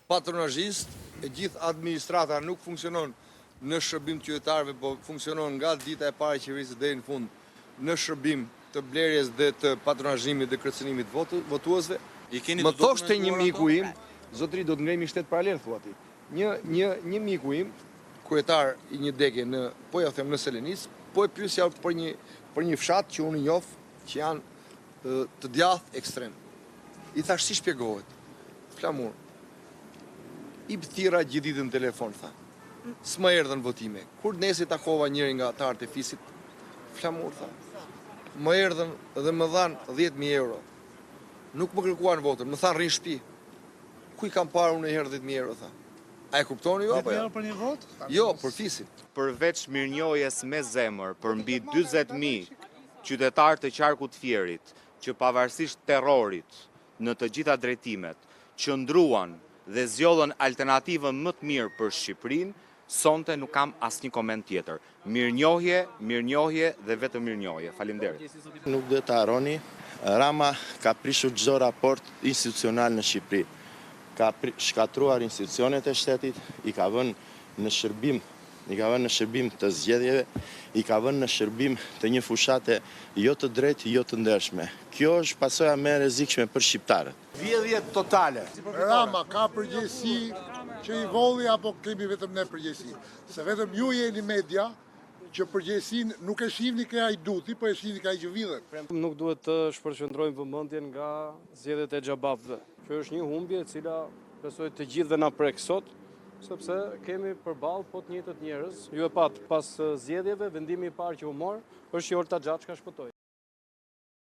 Patronazhist, e gjithë administrata nuk funksionon në shërbim të qytetarëve, po funksionon nga dita e parë e qeverisë deri në fund në shërbim të blerjes dhe të patronazhimit dhe kërcënimit të votuesve. Më thoshte një miku im, zotëri do të ngrejmë një shtet paralel thua ti. Një një një miku im, kryetar i një dege në, po ja them në Selenicë, po e pyesja për një për një fshat që unë njoh, që janë të djathtë ekstrem. I thashë si shpjegohet? Flamur. I thirra gjithë ditën në telefon, tha. S'më erdhën votime. Kur nesër takova njërin nga anëtarët e fisit, Flamur, tha. Më erdhën dhe më dhanë 10.000 euro. Nuk më kërkuan votën, më thanë rri në shtëpi. Ku i kam parë unë herë 10.000 euro, tha. A e kuptoni ju apo jo? 10.000 euro për një votë? Jo, për fisin. Përveç mirënjohjes me zemër për mbi 40.000 qytetarë të qarkut Fierit, që pavarësisht terrorit në të gjitha drejtimet, qëndruan dhe zgjodhën alternativën më të mirë për Shqipërinë, sonte nuk kam asnjë koment tjetër. Mirënjohje, mirënjohje dhe vetëm mirënjohje. Faleminderit. Nuk duhet ta harroni, Rama ka prishur çdo raport institucional në Shqipëri. Ka shkatërruar institucionet e shtetit, i ka vënë në shërbim, i ka vënë në shërbim të zgjedhjeve, i ka vënë në shërbim të një fushate jo të drejtë, jo të ndershme. Kjo është pasoja më e rrezikshme për shqiptarët. Vjedhje totale. Rama ka përgjegjësi që i vodhi apo kemi vetëm ne përgjegjësi? Se vetëm ju jeni media që përgjegjësinë nuk e shihni ke hajduti, po e shihni ke ai që vidhet. Nuk duhet të shpërqendrojmë vëmendjen nga zgjedhjet e xhabaftëve. Kjo është një humbje e cila besoj të gjithëve na prek sot, sepse kemi përballë po të njëjtët njerëz. Ju e patë pas zgjedhjeve, vendimi i parë që u mor është që Olta Xhaçka shpëtoi.